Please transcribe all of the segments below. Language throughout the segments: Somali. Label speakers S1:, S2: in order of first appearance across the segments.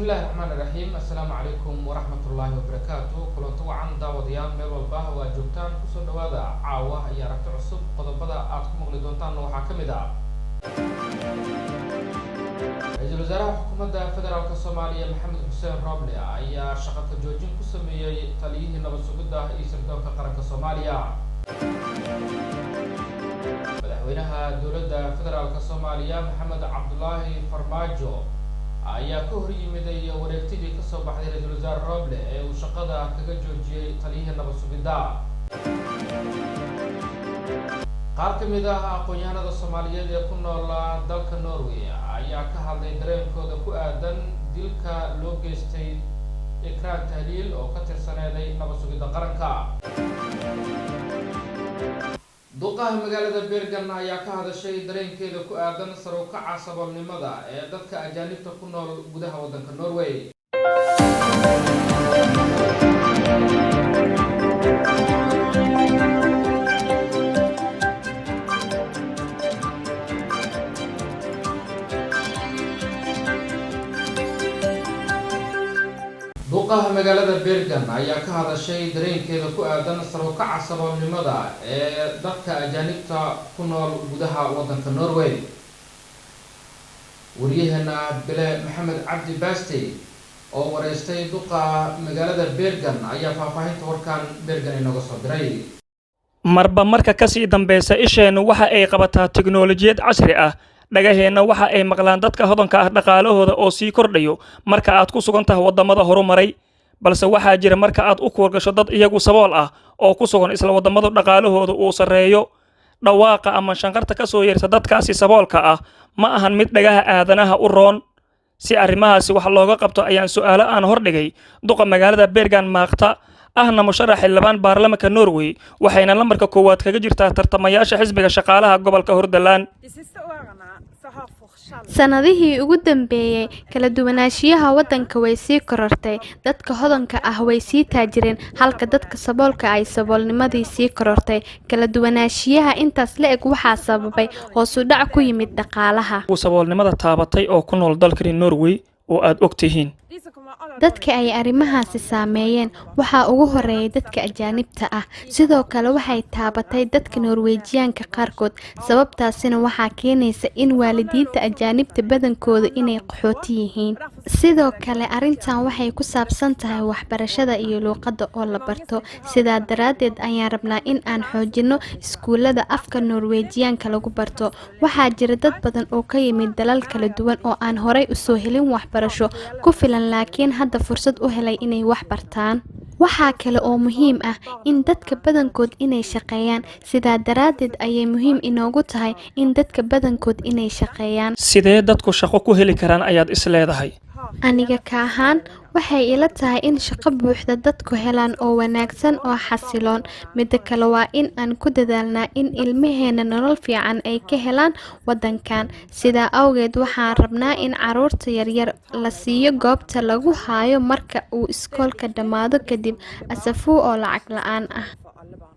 S1: Bismillahi raxmaani raxiim. Assalaamu calaykum waraxmatullaahi wabarakaatu. Kulanto wacan daawadayaal, meel walba waa joogtaan, kusoo dhawaada Caawa iyo Aragti Cusub. Qodobada aad ku maqli doontaanna waxaa ka mid ah: ra-iisul wasaaraha xukuumadda federaalka Soomaaliya Maxamed Xuseen Roble ayaa shaqo ka joojin ku sameeyey taliyihii nabad sugidda iyo sirdoonka qaranka Soomaaliya. Madaxweynaha dowladda federaalka Soomaaliya Maxamed Cabdulaahi Farmaajo ayaa ka hor yimiday wareegtidii kasoo baxday ra-iisul wasaare Roble ee uu shaqada kaga joojiyey taliyihii nabad sugidda. Qaar ka mid ah aqoon-yahanada Soomaaliyeed ee ku nool dalka Norway ayaa ka hadlay dareenkooda ku aadan dilka loo geystay Ikraan Tahliil oo ka tirsaneeday nabad sugidda qaranka. Duqaha magaalada Bergen ayaa ka hadashay dareenkeeda ku aadan sare u kaca saboolnimada ee dadka ajaanibta ku nool gudaha waddanka Norway. Duqaha magaalada Bergen ayaa ka hadashay dareenkeeda ku aadan sare u kaca saboolnimada ee dadka ajaanibta ku nool gudaha waddanka Norway. Waryaheena Bile Maxamed Cabdi Baastey oo wareystay duqa magaalada Bergen ayaa faahfaahinta warkan Bergen inooga soo diray.
S2: Marba marka ka sii dambaysa isheennu waxa ay qabataa tiknoolajiyad casri ah, dhagaheenna waxa ay maqlaan dadka hodanka ah dhaqaalahooda oo sii kordhayo marka aad ku sugan tahay waddamada horumaray. Balse waxaa jira marka aad u kuurgasho dad iyagu sabool ah oo ku sugan isla waddamadu dhaqaalahooda uu sarreeyo, dhawaaqa ama shanqarta ka soo yeerta dadkaasi saboolka ah ma ahan mid dhagaha aadanaha u roon. Si arrimahaasi wax looga qabto ayaan su'aalo aan hordhigay duqa magaalada Bergen Maakta, ahna musharax xildhibaan baarlamanka Norway, waxayna lambarka koowaad kaga jirtaa tartamayaasha xisbiga shaqaalaha gobolka Hordaland.
S3: De siste årene så har forskjellen
S4: Sannadihii ugu dambeeyay, kala duwanaanshiyaha waddanka way sii korortay. Dadka hodanka ah way sii taajireen, halka dadka saboolka ay saboolnimadii sii korortay. Kala duwanaanshiyaha intaas la eg waxaa sababay hoos u dhac ku yimid dhaqaalaha.
S2: Saboolnimada taabatay oo ku nool dalkani Norway oo aad og tihiin.
S3: De som kommer aller
S4: Dadka ay arrimahaasi saameeyeen waxaa ugu horeeyay dadka ajaanibta ah. Sidoo kale waxay taabatay dadka Norwejiyaanka qaarkood. Sababtaasina waxaa keenaysa in waalidiinta ajaanibta badankooda inay qaxooti yihiin. Sidoo kale arrintan waxay ku saabsan tahay waxbarashada iyo luqadda oo la barto. Sidaa daraaddeed ayaan rabnaa in aan xoojino iskuulada afka Norwejiyaanka lagu barto. Waxaa jira dad badan oo ka yimid dalal kala duwan oo aan horay usoo helin waxbarasho ku filan, laakiin hadda fursad u helay inay wax bartaan. Waxaa kale oo muhiim ah in dadka badankood inay shaqeeyaan. Sidaa daraaddeed ayay muhiim inoogu tahay in dadka badankood inay shaqeeyaan.
S2: Sidee dadku shaqo ku heli karaan ayaad is leedahay?
S4: Aniga ka ahaan, waxay ila tahay in shaqo buuxda dadku helaan oo wanaagsan oo xasiloon. Midda kale waa in aan ku dadaalnaa in ilmaheena nolol fiican ay ka helaan waddankan. Sidaa awgeed waxaan rabnaa in carruurta yaryar la siiyo goobta lagu hayo marka uu iskoolka dhammaado kadib, SFO oo lacag la'aan ah.
S3: for alle barn.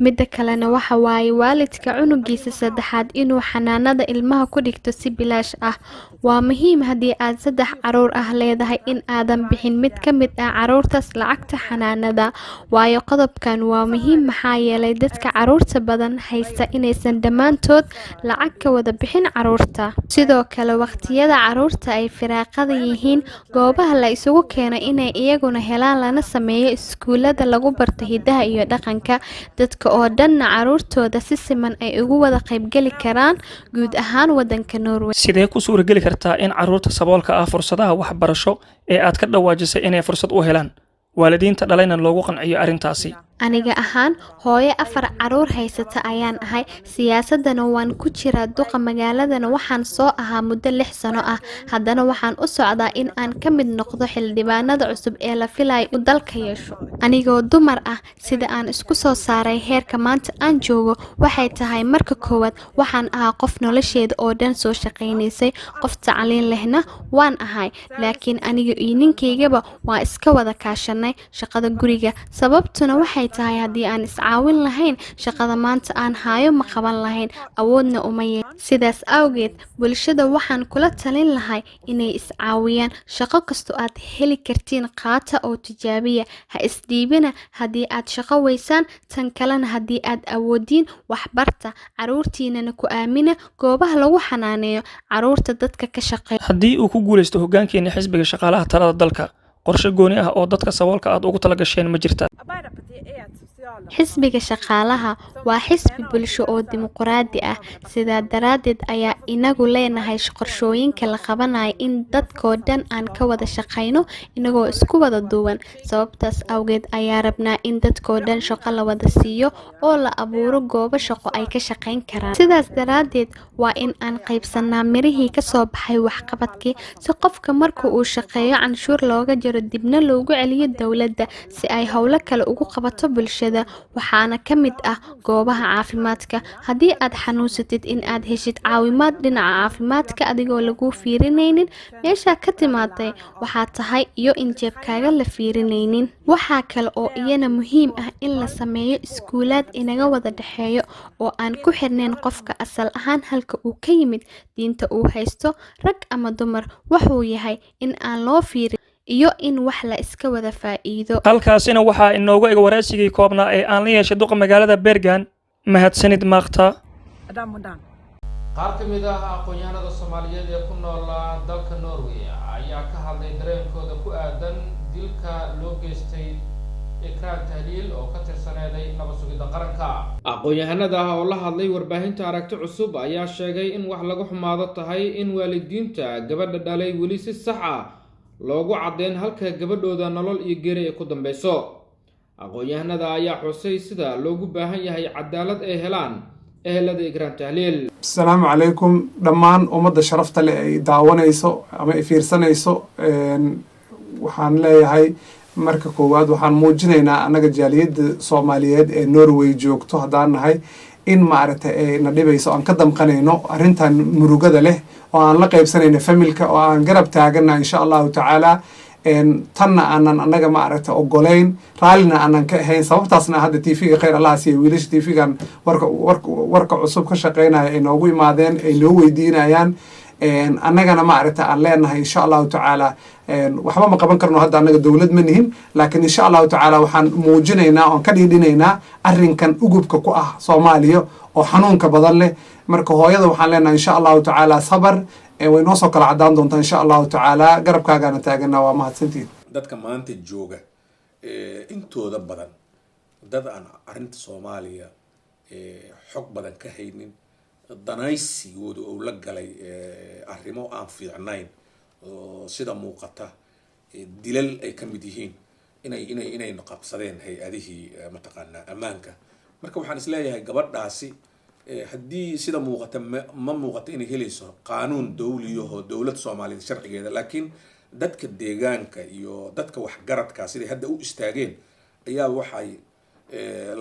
S4: Midda kalena waxa waaye waalidka cunugiisa saddexaad inuu xanaanada ilmaha ku dhigto si bilaash ah. Waa muhiim haddii aad saddex carruur ah leedahay in aadan bixin mid ka mid ah carruurtaas lacagta xanaanada. Waayo qodobkan waa muhiim, maxaa yeelay dadka carruurta badan haysta inaysan dhammaantood lacag ka wada bixin carruurta. Sidoo kale waqtiyada carruurta ay firaaqada yihiin, goobaha la isugu keeno inay iyaguna helaan, lana sameeyo iskuulada lagu barto hidaha iyo dhaqanka. Dadka oo dhanna carruurtooda si siman ay ugu wada qaybgeli karaan guud ahaan waddanka Norway.
S2: Sidee ku suurageli kartaa in carruurta saboolka ah fursadaha waxbarasho ee aad ka dhawaajisay inay fursad u helaan, waalidiinta dhalayna loogu qanciyo arrintaasi?
S4: Aniga ahaan, hooyo afar carruur haysata ayaan ahay. Siyaasadana waan ku jiraa, duqa magaaladana waxaan soo ahaa muddo 6 sano ah. Haddana waxaan u socdaa in aan ka mid noqdo xildhibaanada cusub ee la filayo uu dalka yeesho. Anigoo dumar ah, sida aan isku soo saaray heerka maanta aan joogo waxay tahay: marka koowaad waxaan ahaa qof nolosheeda oo dhan soo shaqaynaysay, qof tacliin lehna waan ahay, laakiin aniga iyo ninkaygaba waa iska wada kaashanay shaqada guriga. Sababtuna waxay tahay haddii aan iscaawin lahayn, shaqada maanta aan hayo ma qaban lahayn, awoodna uma yeel. Sidaas awgeed bulshada waxaan kula talin lahay inay iscaawiyaan. Shaqo kasto aad heli kartiin qaata oo tijaabiya, ha isdhiibina haddii aad shaqo weysaan. Tan kalena, haddii aad awoodiin, waxbarta caruurtiinana, ku aamina goobaha lagu xanaaneeyo caruurta dadka ka shaqeeya.
S2: Haddii uu ku guulaysto hoggaankeena Xisbiga Shaqaalaha talada dalka, qorshe gooni ah oo dadka saboolka aad ugu tala gasheen ma jirta?
S3: Arbeiderpartiet er et sosialdemokratisk
S4: Xisbiga Shaqaalaha waa xisbi bulsho oo dimuqraadi ah. Sidaa daraaddeed ayaa inagu leenahay qorshooyinka la qabanayo in dadkoo dhan aan ka wada shaqayno inagoo isku wada duuban. Sababtaas awgeed ayaa rabnaa in dadkoo dhan shaqo la wada siiyo oo la abuuro goobo shaqo ay ka shaqayn karaan. Sidaas daraaddeed waa in aan qaybsanaa mirihii kasoo baxay waxqabadkii, si qofka marka uu shaqeeyo canshuur looga jaro, dibna loogu celiyo dowladda si ay howlo kale ugu qabato bulshada. Waxaana ka mid ah goobaha caafimaadka, haddii aad xanuunsatid in aad heshid caawimaad dhinaca caafimaadka adigoo lagu fiirinaynin meeshaa ka timaaday, waxaa tahay iyo in jeebkaaga la fiirinaynin. Waxaa kale oo iyana muhiim ah in la sameeyo iskuulaad inaga wada dhexeeyo oo aan ku xirnayn qofka asal ahaan halka uu ka yimid, diinta uu haysto, rag ama dumar wuxuu yahay in aan loo fiirin, iyo in wax la iska wada faa'iido.
S2: Halkaasina waxaa inoogu eg waraysigii koobnaa ee aan la yeeshay duqa magaalada Bergen. Mahadsanid, Maakta.
S1: Qaar ka mid ah aqoon-yahanada Soomaaliyeed ee ku nool dalka Norway ayaa ka hadlay dareenkooda ku aadan dilka loo geystay Ikraan Tahliil oo ka tirsaneeday Nabad Sugidda Qaranka. Aqoon-yahanada ah oo la hadlay warbaahinta Aragti Cusub ayaa sheegay in wax laga xumaado tahay in waalidiinta gabadha dhalay weli si sax ah loogu caddeyn halka gabadhooda nolol iyo geeri ay ku dambeyso. Aqoon-yahanada ayaa xusay sida loogu baahan yahay cadaalad ay helaan ehelada Ikraan Tahliil.
S5: Asalaamu calaykum dhammaan ummadda sharafta leh ay daawanayso ama ay fiirsanayso. Waxaan leeyahay, marka koowaad waxaan muujinaynaa annaga jaaliyadda Soomaaliyeed ee Norway joogto haddaan nahay in maaragtay ay na dhibayso, aan ka damqanayno arrintan murugada leh oo aan la qaybsanayno familka oo aan garab taagana, insha Allahu tacaala. Tanna aanan annaga maaragta ogolayn, raallina aanan ka ahayn. Sababtaasna hadda TV-ga, khayr Allaha siiya wiilasha TV-gan warka cusub ka shaqeynaya, ay noogu imaadeen, ay noo weydiinayaan. Annagana maaragta aan leenahay, insha Allahu tacaala, waxba ma qaban karno hadda, annaga dowlad ma nihin, laakiin insha Allahu tacaala waxaan muujinaynaa oon ka dhiidhinaynaa arrinkan ugubka ku ah Soomaaliya oo xanuunka badan leh. Marka hooyada waxaan leenahay, insha Allahu tacaala, sabar, way noo soo kala cadaan doontaa, insha Allahu tacaala. Garabkaagaana taagana. Waa mahadsantihin.
S6: Dadka maanta jooga intooda badan dad aan arrinta Soomaaliya xog badan ka haynin, danaysigooda uu la galay arrimo aan fiicnayn oo sida muuqata dilal ay ka mid yihiin, inay qabsadeen hay-adihii mataqaanaa ammaanka. Marka waxaan isleeyahay gabadhaasi haddii sida muuqata ma muuqata inay helayso qaanuun dawliyaho dowlad Soomaaliyeed sharcigeeda, laakiin dadka deegaanka iyo dadka waxgaradka siday hadda u istaageen ayaa waxay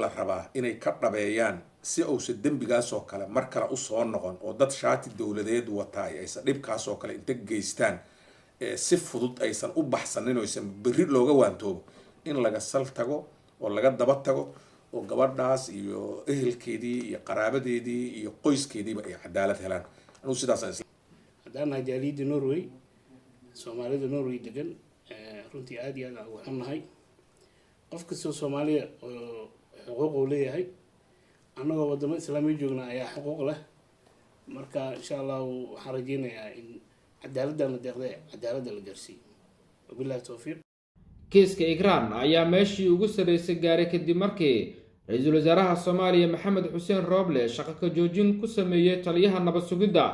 S6: la rabaa inay ka dhabeeyaan si uusan dembigaasoo kale mar kale usoo noqon, oo dad shaati dowladeed wataay aysan dhibkaasoo kale inta geystaan si fudud aysan u baxsanin oo aysan berri looga waantoobo, in laga sal tago oo laga daba tago oo gabadhaas iyo ehelkeedii iyo qaraabadeedii iyo qoyskeediiba ay cadaalad helaan. Anugu sidaasaan is
S7: Haddaan nahay jaaliyadda Norway, Soomaalida Norway degan, runtii aada iyo aad aan uga xunnahay. Qof kastoo Soomaaliya oo xuquuq uu leeyahay, annagoo waddamo Islaamiya joogna ayaa xuquuq leh. Marka insha Allahu waxaan rajeynayaa in cadaaladana deeqdee cadaaladda la gaarsiiyo. Wabillahi towfiiq.
S1: Kiiska Ikraan ayaa meeshii ugu sarreysay gaaray kadib markii ra-iisul wasaaraha Soomaaliya Maxamed Xuseen Rooble shaqo ka joojin ku sameeyey taliyaha nabad sugidda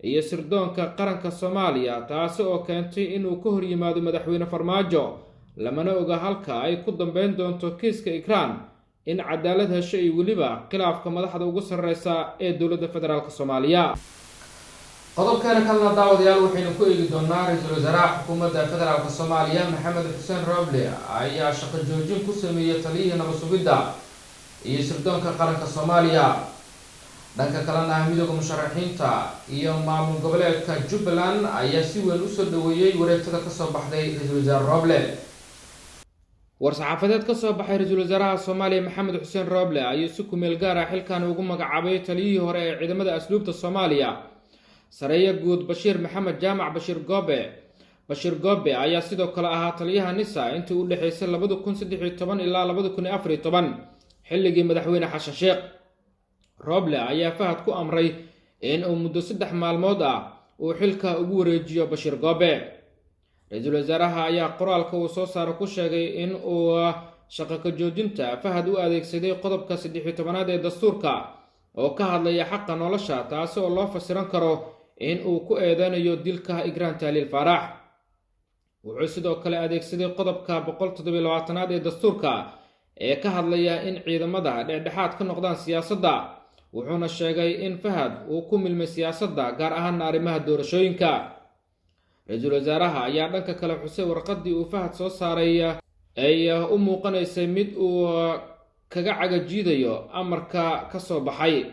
S1: iyo sirdoonka qaranka Soomaaliya, taasi oo keentay inuu ka hor yimaado madaxweyne Farmaajo. Lamana oga halka ay ku dambeyn doonto kiiska Ikraan, in cadaalad hesho iyo weliba khilaafka madaxda ugu sarreysa ee dowladda federaalk Soomaaliya. Qodobkeena kalena, daawadayaal, waxaynu ku eegi doonaa ra-iisul wasaaraha xukuumadda federaalk Soomaaliya Maxamed Xuseen Roble ayaa shaqo joojin ku sameeyey taliyihii nabad sugidda iyo sirdoonka qaranka Soomaaliya. Dhanka kalena, midooda musharaxiinta iyo maamul goboleedka Jubbaland ayaa si weyn usoo dhaweeyey wareegtada kasoo baxday ra-iisul wasaare Roble. War-saxaafadeed ka soo baxay ra-iisul wasaaraha Soomaaliya Maxamed Xuseen Rooble ayuu si kumeel gaar ah xilkan ugu magacaabay taliyihii hore ee ciidamada asluubta Soomaaliya, sareeye guud Bashiir Maxamed Jaamac Bashiir Goobe. Bashiir Goobe ayaa sidoo kale ahaa taliyaha NISA intii u dhexeysay 2013 ilaa 2014, xilligii madaxweyne Xasan Sheekh. Rooble ayaa Fahad ku amray in uu muddo 3 maalmood ah uu xilka ugu wareejiyo Bashiir Goobe. Ra-iisul wasaaraha ayaa qoraalka uu soo saaro ku sheegay in uu shaqo ka joojinta Fahad u adeegsaday qodobka 13aad ee dastuurka oo ka hadlaya xaqa nolosha, taasi oo loo fasiran karo in uu ku eedeynayo dilka Igraan Tahliil Faarax. Wuxuu sidoo kale adeegsaday qodobka 127aad ee dastuurka ee ka hadlaya in ciidamada dhexdhexaad ka noqdaan siyaasadda, wuxuuna sheegay in Fahad uu ku milmay siyaasadda, gaar ahaana arrimaha doorashooyinka. Ra-iisul wasaaraha ayaa dhanka kale xusay warqaddii uu Fahad soo saaray ay u muuqanaysay mid uu kaga cagajiidayo amarka ka soo baxay.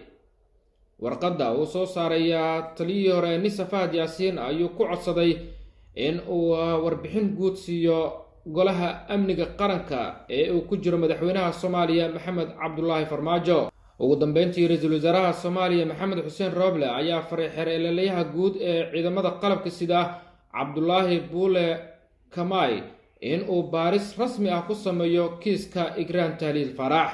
S1: Warqadda uu soo saaray taliyihii hore NISA Fahad Yaasiin ayuu ku codsaday in uu warbixin guud siiyo golaha amniga qaranka ee uu ku jiro madaxweynaha Soomaaliya Maxamed Cabdulaahi Farmaajo. Ugu dambeyntii, ra-iisul wasaaraha Soomaaliya Maxamed Xuseen Rooble ayaa faray xeer-ilaaliyaha guud ee ciidamada qalabka sida Cabdulaahi Buule Kamay in uu baaris rasmi ah ku sameeyo kiiska Igraan Tahliil Faarax.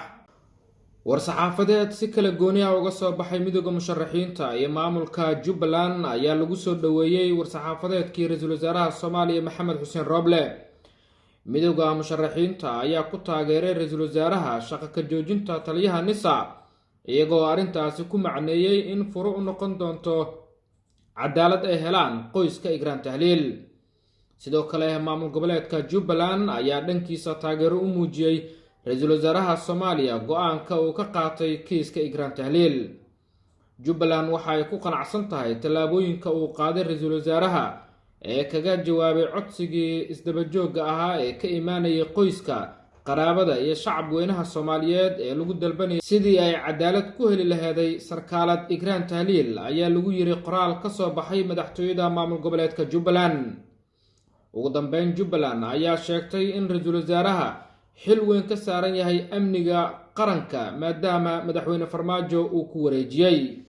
S1: War-saxaafadeed si kala gooni ah uga soo baxay midooda musharaxiinta iyo maamulka Jubbaland ayaa lagu soo dhoweeyey war-saxaafadeedkii ra-iisul wasaaraha Soomaaliya Maxamed Xuseen Rooble. Midooda musharaxiinta ayaa ku taageeray ra-iisul wasaaraha shaqo ka joojinta taliyaha NISA, iyagoo arrintaasi ku macneeyey in furo u noqon doonto cadaalad ay helaan qoyska Igraan Tahliil. Sidoo kale, maamul goboleedka Jubbaland ayaa dhankiisa taageero u muujiyey ra-iisul wasaaraha Soomaaliya go-aanka uu ka qaatay kiiska Igraan Tahliil. Jubbaland waxa ay ku qanacsan tahay tallaabooyinka uu qaaday ra-iisul wasaaraha ee kaga jawaabay codsigii isdabajoogga ahaa ee ka imaanayay qoyska, qaraabada iyo shacab weynaha Soomaaliyeed ee lagu dalbanayay sidii ay cadaalad ku heli laheeday sarkaalad Igraan Tahliil, ayaa lagu yiri qoraal ka soo baxay madaxtooyada maamul goboleedka Jubbaland. Ugu dambeyn, Jubbaland ayaa sheegtay in ra-iisul wasaaraha xil weyn ka saaran yahay amniga qaranka maadaama madaxweyne Farmaajo uu ku wareejiyey.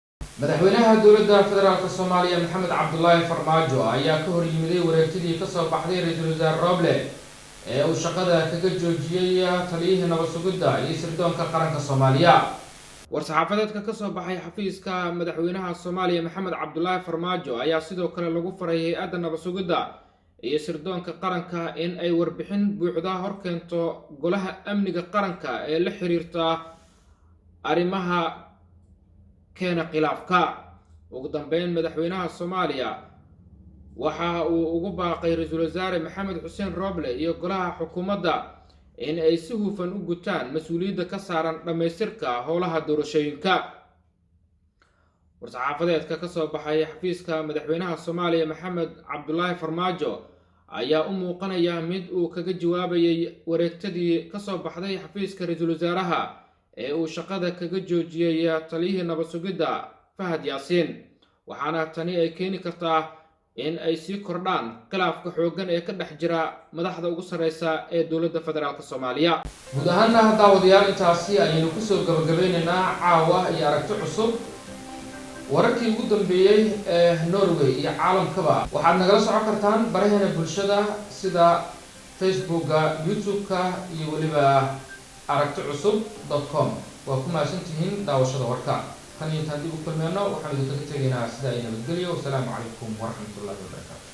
S1: Madaxweynaha dowladda federaalk Soomaaliya Maxamed Cabdulaahi Farmaajo ayaa ka hor yimiday wareegtidii kasoo baxday ra-iisul wasaare Rooble ee uu shaqada kaga joojiyey taliyihii nabad sugidda iyo sirdoonka qaranka Soomaaliya. War-saxaafadeedka kasoo baxay xafiiska madaxweynaha Soomaaliya Maxamed Cabdulaahi Farmaajo ayaa sidoo kale lagu faray hay-adda nabad sugidda iyo sirdoonka qaranka in ay warbixin buuxda hor keento golaha amniga qaranka ee la xiriirta arrimaha keena khilaafka. Ugu dambeyn, madaxweynaha Soomaaliya waxa uu ugu baaqay ra-iisul wasaare Maxamed Xuseen Rooble iyo golaha xukuumadda in ay si hufan u gutaan mas-uuliyadda ka saaran dhammaystirka howlaha doorashooyinka. War-saxaafadeedka kasoo baxay xafiiska madaxweynaha Soomaaliya Maxamed Cabdulaahi Farmaajo ayaa u muuqanaya mid uu kaga jawaabayay wareegtadii kasoo baxday xafiiska ra-iisul wasaaraha ee uu shaqada kaga joojiyey taliyihii nabad sugidda Fahad Yaasiin, waxaana tani ay keeni kartaa in ay sii kordhaan khilaafka xooggan ee ka dhex jira madaxda ugu sarreysa ee dowladda federaalk Soomaaliya. Guud ahaana daawadayaal, intaasi ayaynu kusoo gabagabeynaynaa caawa iyo aragti cusub, wararkii ugu dambeeyey ee Norway iyo caalamkaba. Waxaad nagala socon kartaan baraheena bulshada sida Facebooka, YouTube-ka iyo weliba aragticusub.com. Waa ku mahadsantihiin daawashada warka. Tan iyo intaan dib u kulmeenno, waxaan idinkaga tegaynaa sida ay nabadgelyo. Wasalaamu calaykum waraxmatullahi wabarakaatu.